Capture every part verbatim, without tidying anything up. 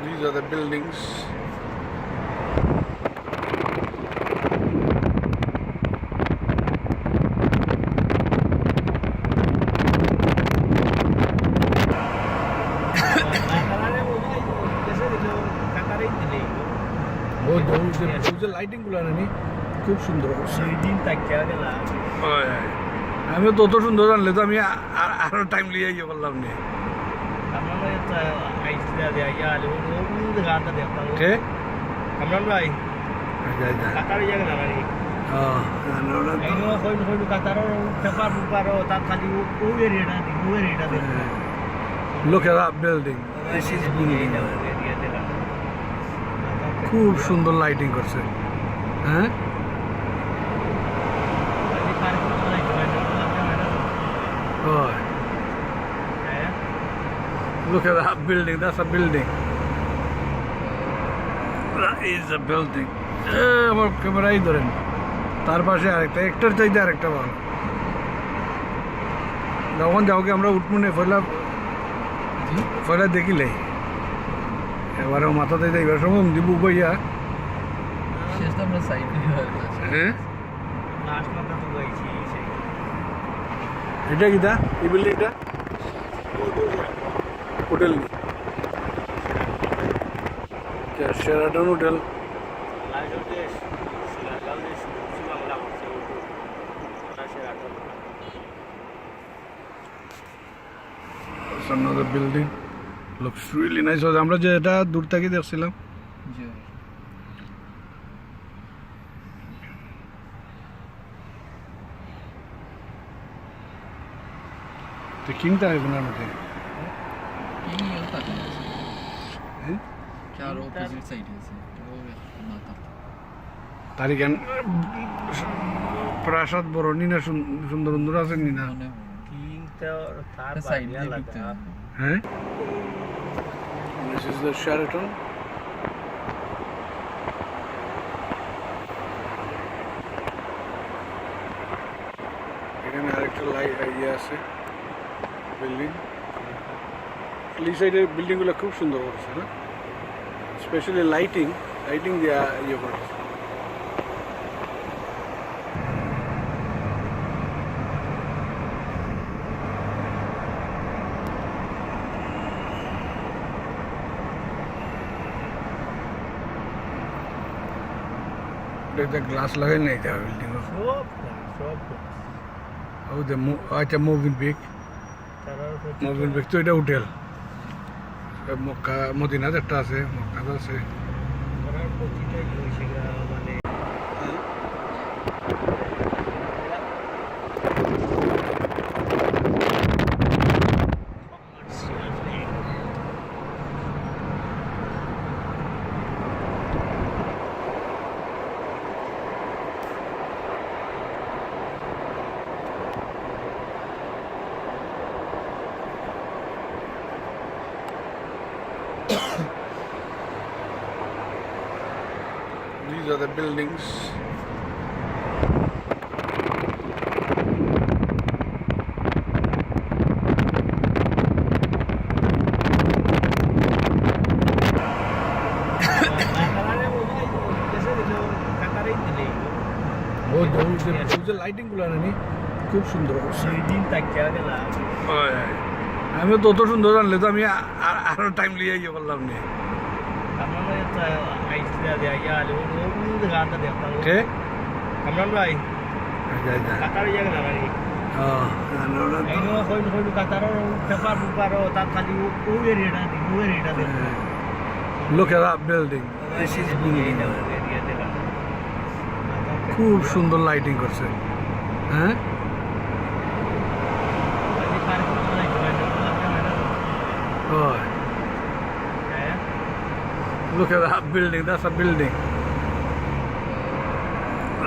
These are the buildings. ওই যে, ওই যে, ওই যে লাইটিং গুলা না নি, খুব সুন্দর অবস্থা। দুই দিন থাকিয়া গেলাম। ওই, ওই। আমি তো অত সুন্দর জানলে তো আমি আ-, আ-, আরো টাইম লিয়ে ইয়ে করলাম নি। আমরা তো একটা আইডিয়া দিয়ে আইয়া আলে, ও, ও, ও, গানটা দেখতাম। কে? কামরান ভাই। আচ্ছা, আচ্ছা। কাতার ইয়া গেল না নি? ও, না, না, না, তো এই ও, কইল, কইল, কাতার, ও, পেপার, পেপার, ও, তার খালি ও, ও এরিয়াটা দি, ও এরিয়াটা দি। হ্যাঁ। Look at that building. This is building. খুব সুন্দর লাইটিং করছে, হ্যাঁ? ওই। Look at that building, that's a building. That is a building. এ, আমার ক্যামেরাই ধরেন। তার পাশে আরেকটা, একটার চাইতে আরেকটা ভালো। যখন যাও কি আমরা উঠবো না, পয়লা, জি? পয়লা দেখিলে। এবারে মাথা দিয়ে এবার সময় দিব ভাইয়া। শেষ তো আমরা সাইড দিয়ে হয়ে গেছে। হ্যাঁ? লাস্ট মাথা তো গাইছি, সেই। এটা কিতা? এই বিল্ডিংটা? হোটেল নি? এটা শেরাটন হোটেল। লাস্ট হচ্ছে শিলাগাঁও যে শুভশ্রী বাংলা হচ্ছে, ওটা Sheraton. It's another building. Looks really nice. ওই যে আমরা যেটা দূর থেকে দেখছিলাম। জি। তো কিংটা এগুলোর মধ্যে? কিং এগুলো তার কাছে আছে। হ্যাঁ? চার কিংটা অপোজিট সাইডে আছে। ও মাথা। তার এখান প্রাসাদ বড় নি না, সুন-, সুন্দর সুন্দর আছে নি না? মনে হয়। কিংটা তার এটা সাইড বাড়ি দিয়ে আলাদা। ঢুকতে হবে। হ্যাঁ? This is the Sheraton. এখানে আরেকটা লাই-, ইয়ে আছে, বিল্ডিং। এই সাইডের বিল্ডিংগুলো খুব সুন্দর করেছে না, স্পেশালি লাইটিং, লাইটিং দিয়া ইয়ে করেছে। এটা গ্লাস লাগাই নাই, এটা বিল্ডিং। সব গ্লাস, সব গ্লাস। ও যে মু-, আচ্ছা, মুভিং ব্রিক। তারার প্রতি মুভিং ব্রিক তো এটা হোটেল। এ মক্কা, মদিনাত একটা আছে, মক্কাত আছে। তারার প্রতিটাই হয়েছে গা, মানে, These are the buildings. ওই যে, ওই যে, ওই যে লাইটিং গুলা না নি, খুব সুন্দর অবস্থা। দুই দিন থাকিয়া গেলাম। ওই, ওই। আমি তো অত সুন্দর জানলে তো আমি আ-, আ-, আরো টাইম লিয়ে ইয়ে করলাম নি। আমরা তো আইসা দিয়ে আইয়া আলে, ও, ও, ও, গানটা দেখতাম। কে? কামরান ভাই। আচ্ছা, আচ্ছা। কাতার ইয়া গেল না নি? ও, না, না, ওরা তো এই ও, কইল, কইল, কাতার, ও, পেপার, পেপার, ও, তার খালি ও, ও এরিয়াটা দি, ও এরিয়াটা দি। হ্যাঁ। Look at that building. This is building. খুব সুন্দর লাইটিং করছে, হ্যাঁ? ওই। Look at that building, that's a building.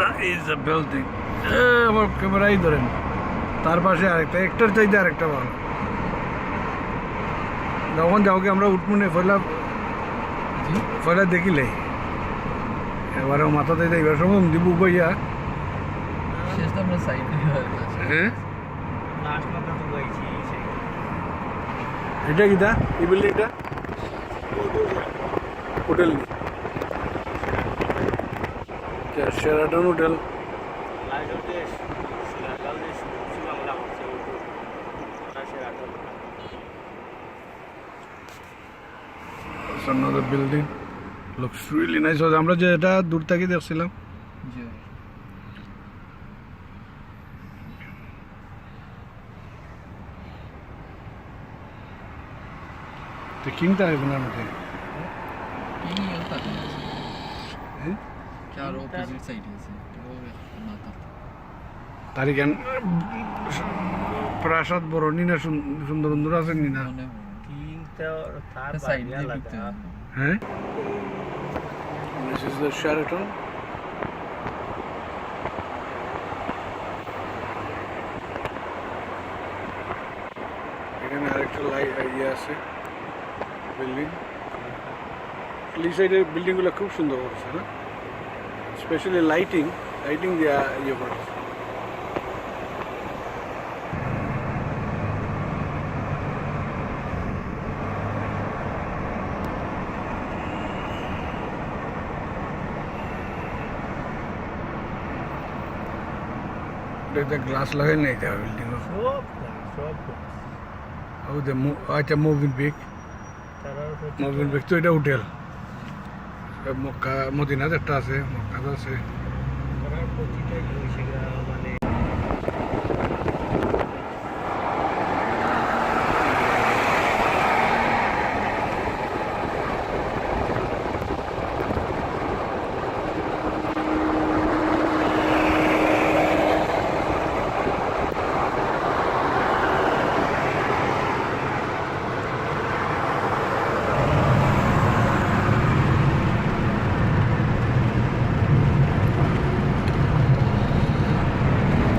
That is a building. এ, আমার ক্যামেরাই ধরেন। তার পাশে আরেকটা, একটার চাইতে আরেকটা ভালো। যখন যাওগে আমরা উঠমুনে পয়লা, জি। পয়লা দেখিলে। এবারে মাথাতে যাইবার সময় দিবু ভাইয়া। শেষ তো আমরা সাইড দিয়ে হয়ে গেছে। হ্যাঁ? লাস্ট মাথা তো গাইছি, সেই। এটা কিতা? এই বিল্ডিংটা? হোটেল নি? এটা শেরাটন হোটেল। লাইজর দেশ, সিলাকাল দেশ, সিলাকাল দেশ, ওটা Sheraton. It's another building. Looks really nice. ওই যে আমরা যেটা দূর থেকে দেখছিলাম। জি। তো কিংটা এগুলোর মধ্যে? কিং এর পাশে আছে। হ্যাঁ? চার অপোজিট সাইডে আছে। ও না, তার তার এখান প্রাসাদ বড় নি না, সুন-, সুন্দর সুন্দর আছে নি না? মনে হয়। কিংটা তার সাইড বাড়ি দিয়ে আলাদা। ঢুকতে হবে। হ্যাঁ? This is the Sheraton. এখানে আরেকটা লাই-, ইয়ে আছে, বিল্ডিং। এই সাইডের বিল্ডিংগুলো খুব সুন্দর করেছে, না? স্পেশালি লাইটিং, লাইটিং দিয়া ইয়ে করেছে। এটা একটা গ্লাস লাগাই নাই, এটা বিল্ডিং। সব গ্লাস, সব গ্লাস। ও, the mo-, আচ্ছা, মুভিং ব্রিক। তারা হচ্ছে মুভিং ব্রিক তো এটা হোটেল। এ মক্কা, মদিনাত একটা আছে, মক্কাত আছে। তারা প্রতিটা জিনিস, আহ, মানে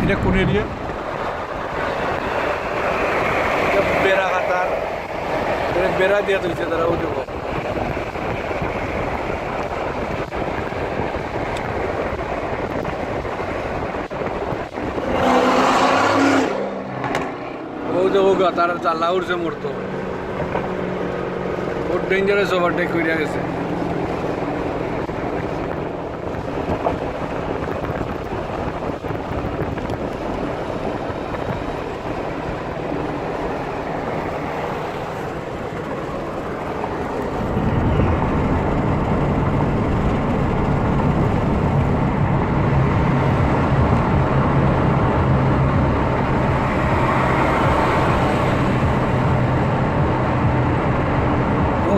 এটা কোন এরিয়া? এটা বেড়া কাটার, এটা বেড়া দিয়ে তুলছে তারা, ওই দেখো। ও দেখো গা, তার জ্বালা উঠছে মরতো। বহুত ডেঞ্জারাস ওভারটেক করিয়া গেছে।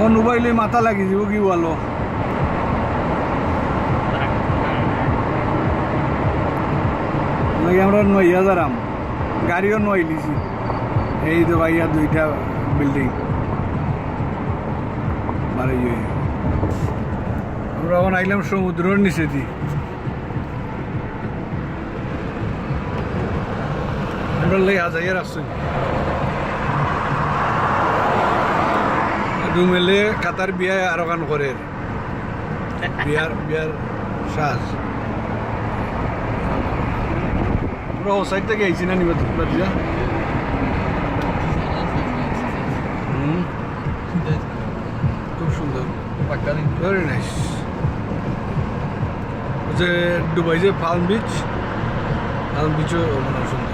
তখন উবাইলে মাথা লাগি দিব কি বলো? লাগে আমরা নইয়া যারাম, গাড়িও নই লিছি। এই তো ভাইয়া দুইটা বিল্ডিং মারা গিয়ে। আমরা এখন আইলাম সমুদ্রর নিচে দি। আমরা লই হাজাইয়া রাখছি। রুমেলে কাতার বিয়া আরো গান করে। বিয়ার, বিয়ার সাজ। আমরা ও সাইড থেকে আইছি না নিবা তোমরা দিয়া? হুম। খুব সুন্দর। Very nice. যে দুবাই যে পালম বিচ, পালম বিচও মনে হয় সুন্দর।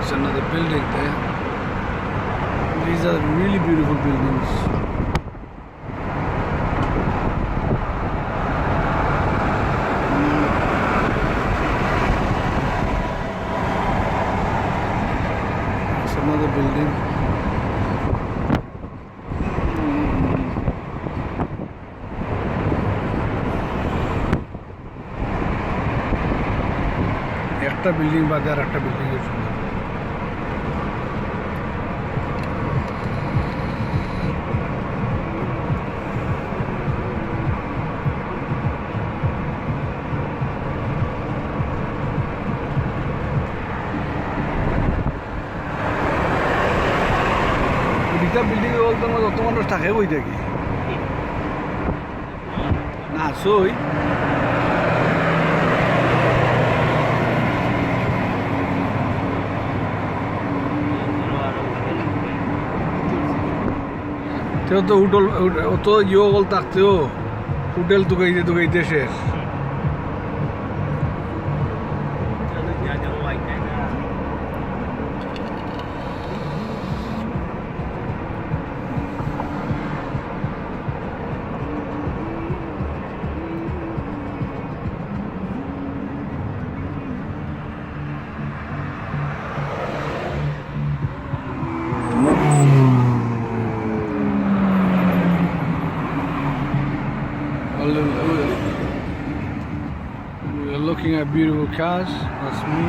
It's another building there. These are really beautiful buildings. একটা বিল্ডিং বাদে আর একটা বিল্ডিং সুন্দর। দুইটা বিল্ডিং বলতে আমরা যত মানুষ থাকে বই থাকি। না, সই। তেও তো হোটেল, অত ইয়ে হল থাকতেও হোটেল তুকাইতে তুকাইতে শেষ। We are looking at beautiful cars. That's me.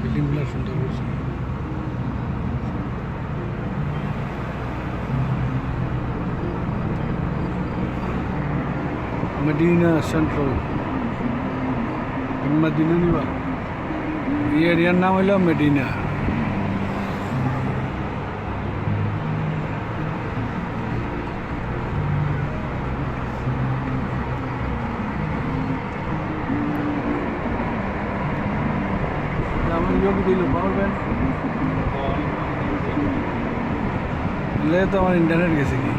বিল্ডিংগুলা সুন্দর করছে। Medina central. মেডিনা নিবা? এই এরিয়ার নাম হইল মেডিনা। আমার ইয়ে কি দিল, পাওয়ার ব্যাংক? লে তো আমার ইন্টারনেট গেছে কি?